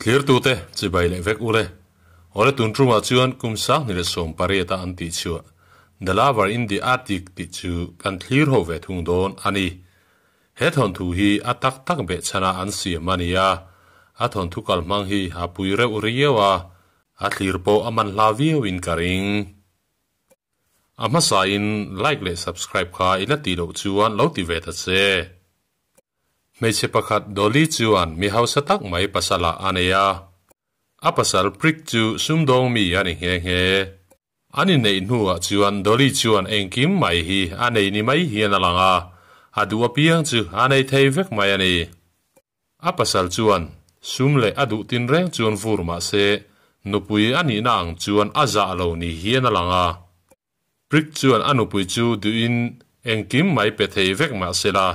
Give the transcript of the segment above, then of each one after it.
Thlirtute chibai leh vek ule. Awle tun tumah chuan kum 2018 a an tih chhuah The Lover in the Attic tih chu kan thlir ho ve thung dawn a ni. He thawnthu hi a tak tak behchhana an siam a ni a, a thawnthu kalhmang hi a pui reuh riau a, a thlir pawh a man hla viau in ka ring. A hmasa in like leh subscribe kha i la tih loh chuan lo ti ve ta che. Hmeichhe pakhat Dolly chuan mi hausa tak mai pasal ah a nei a. A pasal Prick chu sumdawng mi a ni nghe nghe. An inneih hnuah chuan Dolly chuan engkim mai hi a nei ni mai hian a lang a, a duh apiang chu a nei thei vek mai a ni. A pasal chuan sum leh a duh tinreng chuan vur mah se, nupui a nihna ang chuan a zah lo ni hian a lang a. Prick chuan a nupui chu duhin engkim mai pe thei vek mah sela,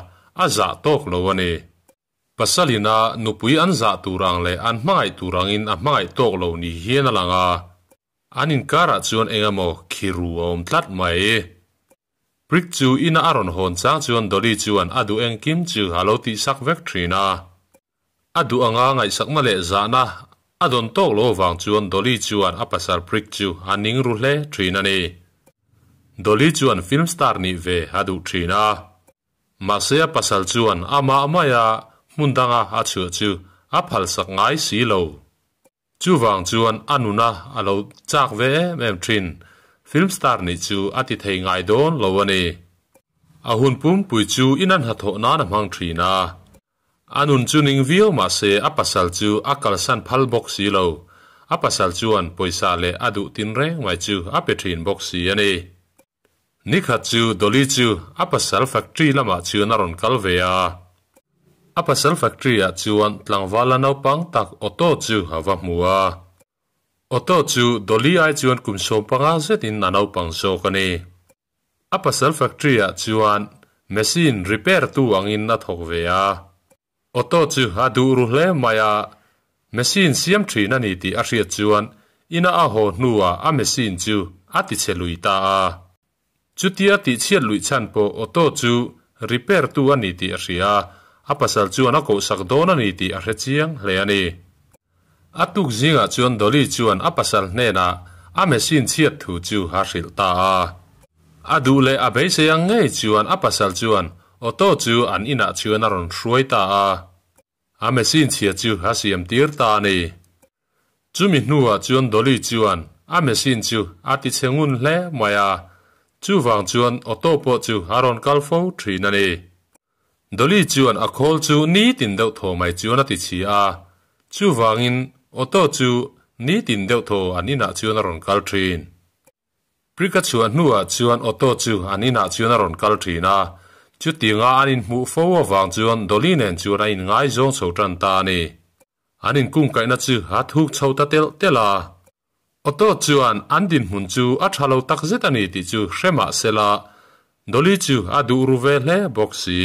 a zah tawk lo a ni. Pasalina nupui an zah tur ang leh an hmangaih tur angin a hmangaih tawk lo ni hian a lang a. An inkarah chuan eng emaw khiru a awm tlat mai. Prick chu ina a rawn hawn chang chuan Dolly chuan a duh engkim chu a lo tihsak vek thin a. A duh anga ngaihsakna leh zahna a dawn tawk lo avang chuan Dolly chuan a pasal Prick chu a ning ru hle thin a ni. Dolly chuan film star nih ve a duh thin a. Mahse a pasal chuan amah maia hmun danga a chhuah chu a phalsak ngai si lo. Chuvang chuan a nuna a lo chak ve em em thin. Film star nih chu a ti thei ngai dawn lo a ni. A hun pumpui chu in an hnathawh nan a hmang thin a. A nun chu ning viau mah se a pasal chu a kalsan phal bawk si lo. A pasal chuan pawisa leh a duh tin reng mai chu a pe thin bawk si a ni. Nikhat chu Dolly chu a pasal factory lamah chuan a rawn kal ve a. A pasal factory ah chuan tlangvala naupang tak Otto chu a va hmu a. Otto chu Dolly ai chuan kum 15 zetin a naupang zawk a ni. A pasal factory ah chuan machine repair tu angin a thawk ve a. Otto chu a duh ru hle mai a, machine siam thin a ni tih a hriat chuan ina a haw hnuah a machine chu a tichhe lui ta a. Chutia tihchhiat luih chhan pawh Otto chu repair tu a ni tih a hria a, a pasal chuan a kohsak dawn a ni tih a hre chiang hle a ni. A tuk zingah chuan Dolly chuan a pasal hnenah a machine chhiat thu chu a hrilh ta a. A duh leh a beisei ang ngei chuan a pasal chuan Otto chu an inah chuan a rawn hruai ta a. A machine chhia chu a siam tir ta a ni. Chumi hnuah chuan Dolly chuan a machine chu a ti chhe ngun hle mai a, chuvang chuan Otto pawh chu a rawn kal fo thin a ni. Dolly chuan a khawl chu nitin deuh thaw mai chuan a ti chhi a, chuvangin Otto chu nitin deuh thaw an inah chuan a rawn kal thin. Prick a chhuah hnuah chuan Otto chu an inah chuan a rawn kal thin a, chutianga an inhmuh fo avang chuan Dolly nen chuan a inngaizawng chho tan ta a ni. An inkungkaihna chu a thuk chho ta telh telh a. Otto chuan an dinhmun chu a tha lo takzet a ni tih chu hre mah sela, Dolly chu a duh ru ve hle bawk si.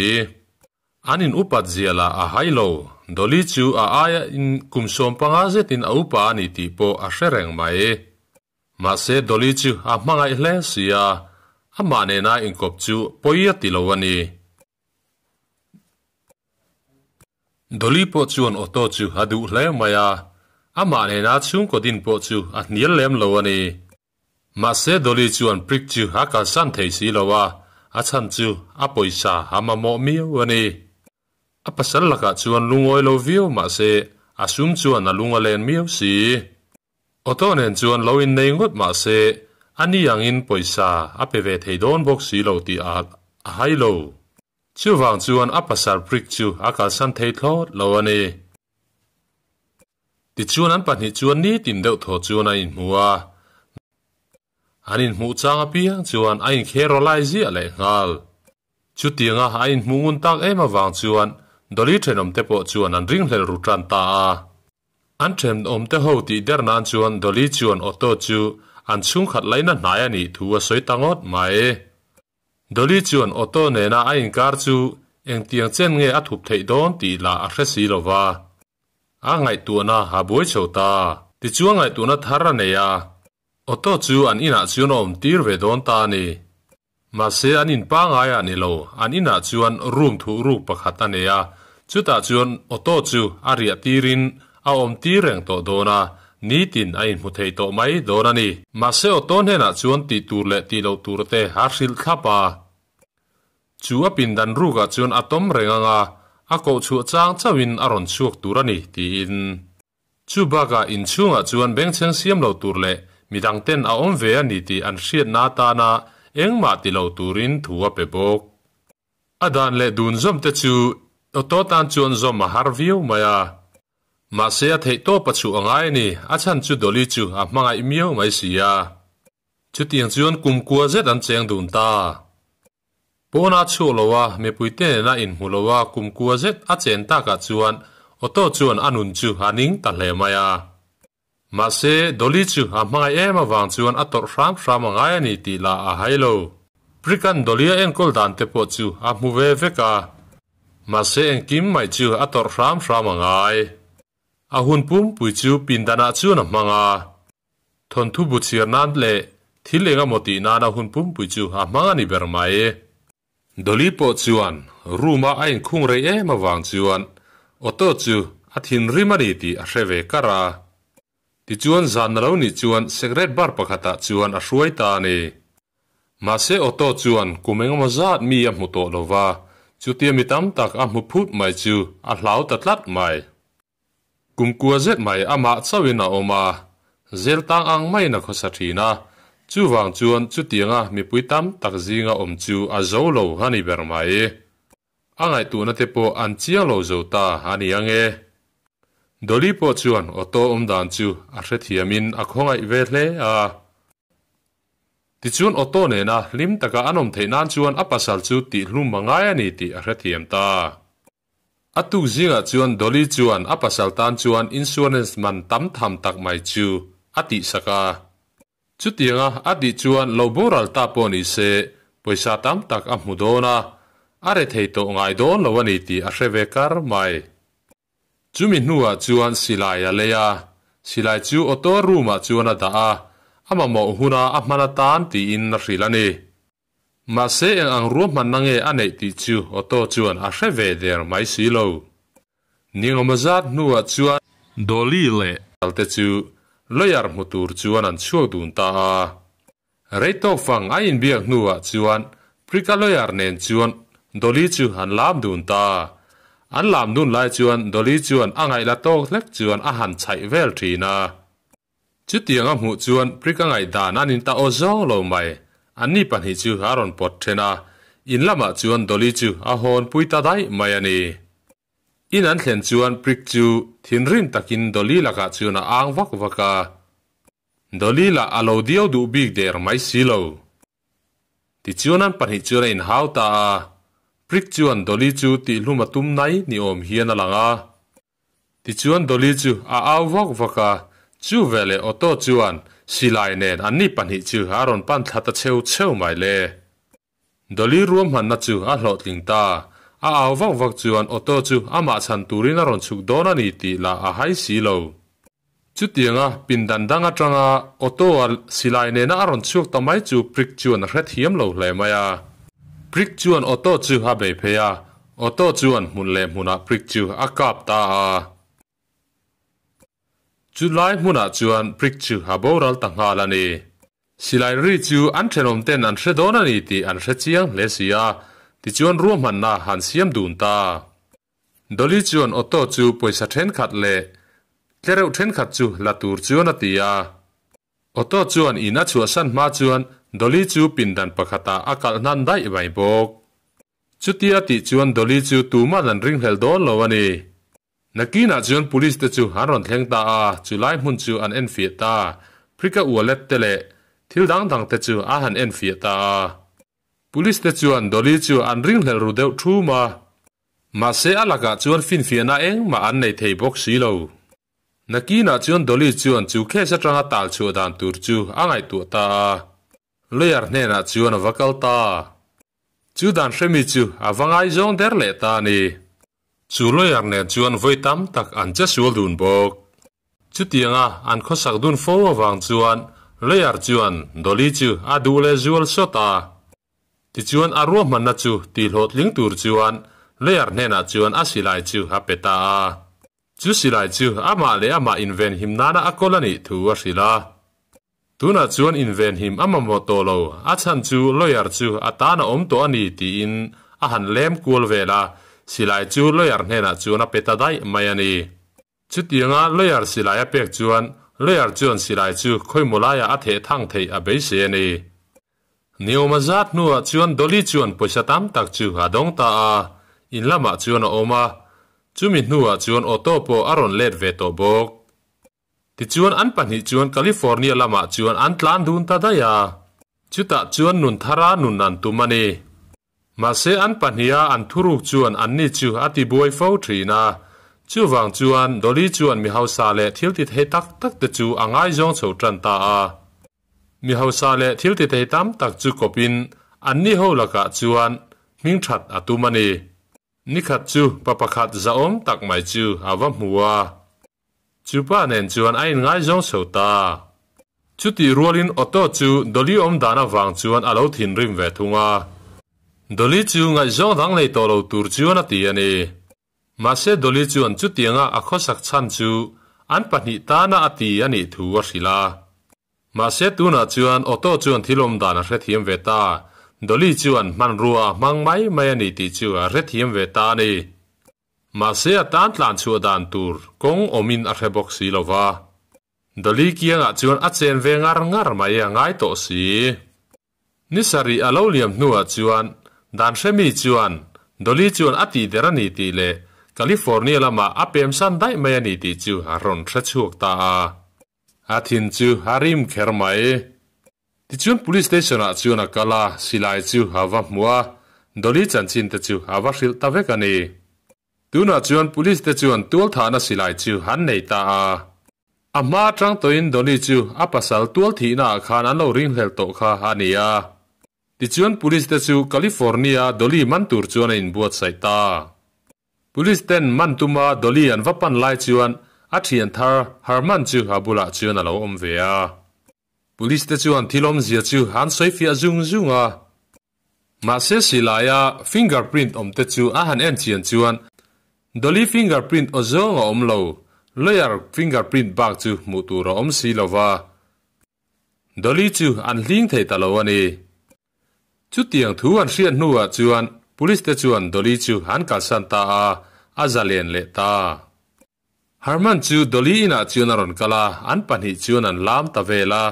An in upat zia lah a hai lo, Dolly chu a aia in kum 15 zetin a upa a ni tih pawh a hre reng mai. Mahse Dolly chu a hmangaih hle si a, amah nena inkawp chu pawi a ti lo a ni. Dolly pawh chuan Otto chu a duh hle mai a, amah nena chhungkaw din pawh chu a hnial lem lo a ni. Mahse Dolly chuan Prick chu a kalsan thei si lo a, a chhan chu a pawisa a mamawh miau a ni. A pasal lakah chuan lungawi lo viau mahse a sum chuan a lung a len miau si. Otto nen chuan lo innei ngawt mah se, a ni angin pawisa a pe ve thei dawn bawk si lo tih a a hai lo. Chuvang chuan a pasal Prick chu a kalsan thei thlawt lo a ni. Tichuan an pahnih chuan nitin deuh thaw chuan a inhmu a. An inhmuh chang apiang chuan a inkher aw lai ziah leh nghal. Chutianga a inhmuh ngun tak em avang chuan Dolly thenawmte pawh chuan an ringhlel ru tan ta a. An thenawmte ho tih der nan chuan Dolly chuan Otto chu an chhungkhat laina hnai a nih thu a sawi ta ngawt mai. Dolly chuan Otto nena a inkar chu engtiang chen nge a thup theih dawn tih lah a hre si lo va. A ngaihtuahna a buai chho ta. Tichuan ngaihtuahna thar a nei a. Otto chu an inah chuan a awm tir ve dawn ta a ni. Mahse an in pangai a ni lo, an inah chuan room thuh ruk pakhat a nei a, chutah chuan Otto chu a riah tirin a a awm tir reng tawh dawn a, nitin a inhmu thei tawh mai dawn a ni. Mahse Otto hnenah chuan tih tur leh tih loh tur te a hrilh thlap a. Chu a pindan rukah chuan a tawm reng ang a, a koh chhuah chang chauhin a rawn chhuak tur a ni, tiin. Chu bakah inchhungah chuan bengchheng siam lo tur leh midang ten a awm ve a ni tih an hriatna atana engmah ti lo turin thu a pe bawk. A dan leh dun zawm te chu Otto tan chuan zawm a har viau mai a. Mahse a theih tawp a chhuh a ngai a ni, a chhan chu Dolly chu a hmangaih miau mai si a. Chutiang chuan kumkua zet an cheng dun ta. Pawnah chhuak lo a, mipui te nena inhmu lo a kumkua zet a chen takah chuan Otto chuan a nun chu a ning ta hle mai a. Mahse, Dolly chu a hmangaih em avang chuan a tawrh hram hram a ngai a ni tih lah a hai lo. Prick-a'n Dolly a enkawl dan te pawh chu a hmu ve vek a. Mahse, engkim mai chu a tawrh hram hram a ngai. A hun pumpui chu pindanah chuan a hmang a. Thawnthu bu chhiar nan leh thil eng emaw tih nana hun pumpui chu a hmang a ni ber mai. Dolly pawh chuan room a a inkhung rei em avang chuan Otto chu a thinrim a ni tih a hre ve kar a. Tichuan zan na lo nih chuan cigarette bar pakhatah chuan a hruai ta a ni. Mahse Otto chuan kum engemaw zat mi a hmu tawh lo va, chutia mi tam tak a hmu phut mai chu a hlau ta tlat mai. Kumkua zet mai amah chauhin a awm a, zel tang ang maiin a khawsa thin a, chuvang chuan chutianga mipui tam tak zinga awm chu a zo lo a ni ber mai. A ngaihtuahna te pawh an chiang lo zo ta a ni ang e. Dolly pawh chuan Otto awm dan chu a hrethiamin a khawngaih ve hle a. Tichuan Otto nena hlim taka an awm theih nan chuan a pasal chu tihhlum a ngai a ni tih a hrethiam ta. A tuk zingah chuan Dolly chuan a pasal tan chuan insurance man tam tham tak mai chu a tihsak a. Chutianga a tih chuan lo boral ta pawh ni se pawisa tam tak a hmu dawn a, a rethei tawh ngai dawn lo a ni tih a hre ve kar mai. Chumi hnuah chuan silai a lei a, silai chu Otto room-ah chuan a dah a, a mamawh huna a hman atan tiin a hrilh a ni. Mahse eng ang ruahmanna nge a neih tih chu Otto chuan a hre ve der mai si lo. Ningawma zat hnuah chuan Dolly leh Alte chu lawyer hmu tur chuan an chhuak dun ta a. Rei tawk fang a inbiak hnuah chuan Prika lawyer nen chuan Dolly chu an lam dun ta. An lam dun lai chuan Dolly chuan a ngaihla tawk hlek chuan a han chhaih vel thin a. Chutiang a hmuh chuan Prick a ngaihdan an in ta aw zawng lo mai. Anni pahnih chu a rawn pawt then a, in lamah chuan Dolly chu a hawn pui ta daih mai a ni. In an thlen chuan Prick chu thinrim takin Dolly lakah chuan a ang vak vak a. Dolly lah a lo diau duh bik der mai si lo. Tichuan an pahnih chuan a inhau ta a, Prick chuan Dolly chu tihhlum a tum nai ni awm hian a lang a. Tichuan Dolly chu a au vak vak a, chu veleh Otto chuan silai nen anni pahnih chu a rawn pan thla ta cheu cheu mai le. Dolly ruahmanna chu a hlawhtling ta, a au vak vak chuan Otto chu amah chhan turin a rawn chhuk dawn a ni tih lah a hai si lo. Chutianga pindan dang atanga Otto-a silai nena a rawn chhuak ta mai chu Prick chuan a hrethiam lo hle mai a. Prick chuan Otto chu a bei phei a, Otto chuan hmun leh hmunah Prick chu a kap ta a. Chu lai hmunah chuan Prick chu a boral ta nghal a ni. Silai ri chu an thenawm ten an hre dawn a ni tih an hre chiang hle si a, tichuan ruahmanna han siam dun ta. Dolly chuan Otto chu pawisa thenkhat leh tlereuh thenkhat chu la tur chuan a ti a. Otto chuan in a chhuahsan hma chuan Dolly chu pindan pakhatah a kalh hnan daih mai bawk. Chutia tih chuan Dolly chu tuman an ringhlel dawn lo a ni. Nakinah chuan police te chu an rawn thleng ta a, chulai hmun chu an enfiah ta. Prika wallet te leh thil dang dang te chu a han enfiah ta a. Police te chuan Dolly chu an ringhlel ru deuh thum a. Mahse a lakah chuan finfiahna engmah an nei thei bawk si lo. Nakinah chuan Dolly chuan chu case atanga tal chhuah dan tur chu a ngaihtuah ta a. Lawyer hnenah chuan a va kal ta. Chu dan hremi chu a va ngaizawng der leh ta a ni. Chu lawyer nen chuan vawi tam tak an che sual dun bawk. Chutianga an khawsak dun fo avang chuan lawyer chuan Dolly chu a duh leh zual sawt a. Tichuan a ruahmanna chu tihhlawhtling tur chuan lawyer hnenah chuan a silai chu a pe ta a. Chu silai chu amah leh amah invenhim nana a kawl a nih thu a hrilh a. Tunah chuan invenhim a mamawh tawh lo, a chhan chu lawyer chu a tan a awm tawh a ni tiin a han lem kual vel a, silai chu lawyer hnenah chuan a pe ta daih mai a ni. Chutianga lawyer silai a pek chuan lawyer chuan silai chu khawimaw laiah a theh thang theih a beisei a ni. Niawma zat hnuah chuan Dolly chuan pawisa tam tak chu a dawng ta a, in lamah chuan a awm a, chumi hnuah chuan auto pawh a rawn let ve tawh bawk. Tichuan an pahnih chuan California lamah chuan an tlan dun ta daih a, chutah chuan nun thara nun an tum a ni. Mahse an pahniha an thuruk chuan anni chu a ti buai fo thin a, chuvang chuan Dolly chuan mi hausa leh thil ti thei tak tak te chu a ngaizawng chho tan ta a. Mi hausa leh thil ti thei tam tak chu kawpin anni ho lakah chuan hming that a tum a ni. Nikhat chu pa pakhat zahawm tak mai chu a va hmu a. Chu pa nen chuan a inngaizawng chho ta. Chutih rualin Otto chu Dolly awm dan avang chuan a lo thinrim ve thung a. Dolly chu ngaihzawng dang nei tawh lo tur chuan a ti a ni. Mahse Dolly chuan chutianga a khawsak chhan chu an pahnih tana a ti a nih thu a hrilh a. Mahse tunah chuan Otto chuan thil awm dan a hrethiam ve ta. Dolly chuan hmanrua a hmang mai mai a ni tih chu a hrethiam ve ta a ni. Mahse a tan tlan chhuah dan tur kawng awmin a hre bawk si lo va. Dolly kiangah chuan a chen ve ngar ngar mai a ngai tawh si. Ni sarih a lo liam hnuah chuan dan hremi chuan Dolly chuan a tih der a ni tih leh California lamah a pemsan daih mai a ni tih chu a rawn hre chhuak ta a. A thin chu a rim kher mai. Tichuan Police Station ah chuan a kal a, silai chu a va hmu a, Dolly chanchin te chu a va hrilh ta vek a ni. Tunah chuan Police te chuan tualthahna silai chu an nei ta a. A hma atang tawhin Dolly chu a pasal tualthihna ah khan an lo ringhlel tawh kha a ni a. Tichuan Police te chu California Dolly man tur chuan a inbuatsaih ta. Police ten man tuma Dolly an va pan lai chuan a thian thar Herman chu a bulah chuan a lo awm ve a. Police te chuan thil awmzia chu an sawi fiah zung zung a. Mahse silaia finger print awm te chu a han en chian chuan Dolly finger print aw zawng a awm lo, lawyer finger print bak chu hmuh tur a awm si lo va. Dolly chu an hling thei ta lo a ni. Chutiang thu an hriat hnuah chuan Police te chuan Dolly chu an kalsan ta a, a zalen leh ta. Herman chu Dolly inah chuan a rawn kal a, an pahnih chuan an lam ta vel a.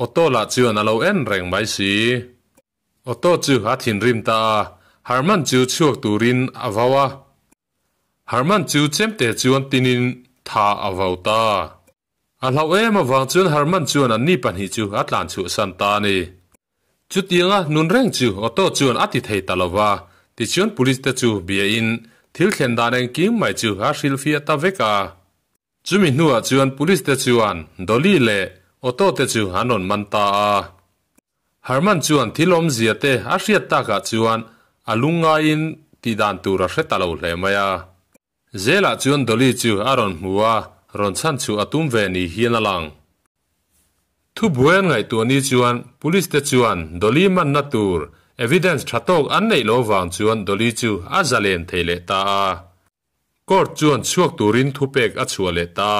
Otto lah chuan a lo en reng mai si. Otto chu a thinrim ta a, Herman chu chhuak turin a vau a. Herman chu chemte chuan tinin tha a vau ta. A hlauh em avang chuan Herman chuan anni pahnih chu a tlan chhuahsan ta a ni. Chutianga nun reng chu Otto chuan a ti thei ta lo va, tichuan police te chu bia in thil thlen dan engkim mai chu a hrilhfiah ta vek a. Chumi hnuah chuan police te chuan Dolly leh Otto te chu an rawn man ta a. Herman chuan thil awmzia te a hriat takah chuan a lungngaiin tihdan tur a hre ta lo hle mai a. Zelah chuan Dolly chu a rawn hmu a, rawn chhan chhuah a tum ve ni hian a lang. Thubuai an ngaihtuah ni chuan Police te chuan Dolly manna tur evidence tha tawk an neih lo vang chuan Dolly chu a zalen thei leh ta a. Court chuan chhuak turin thupek a chhuah leh ta.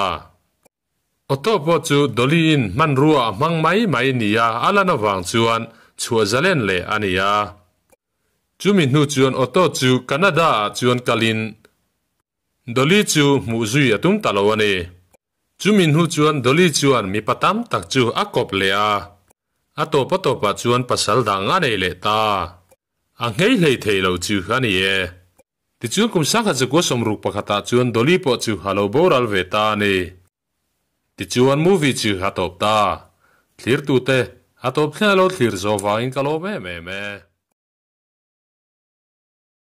Otto pawh chu Dolly-in hmanrua a hmang mai mai nia a lan avang chuan chhuah zalen leh a ni a. Chumi hnu chuan Otto chu Canada-ah chuan kalin Dolly chu hmuh zui a tum ta lo a ni. Chumi hnu chuan Dolly chuan mipa tam tak chu a kawp leh a, a tawp a tawpah chuan pasal dang a nei leh ta. A nghei hlei thei lo chu a ni e. Tichuan kum sangkhat zakua sawmruk pakhatah chuan Dolly pawh chu a lo boral ve ta a ni. Tichuan movie chu a tawp ta. Thlirtute, a tawp thleng a lo thlir zawh vangin ka lawm em em e.